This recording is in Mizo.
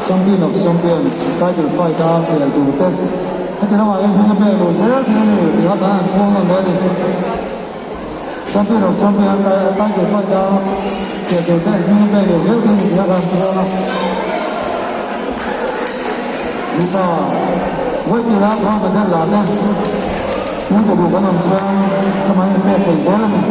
Champion of Champions title fight a khel tur te heti lamah hian hming a pek luh zel thei a ni tih kha kan han khuang nawn leh a ni. Champion of Champion title fight a khel tur te hming a pek luh zel thei a ni tih kha kan han khuang a. Mipa Vawitina gold medal la te hming pe duh kan awm chuan amah hi pek thei zel a ni.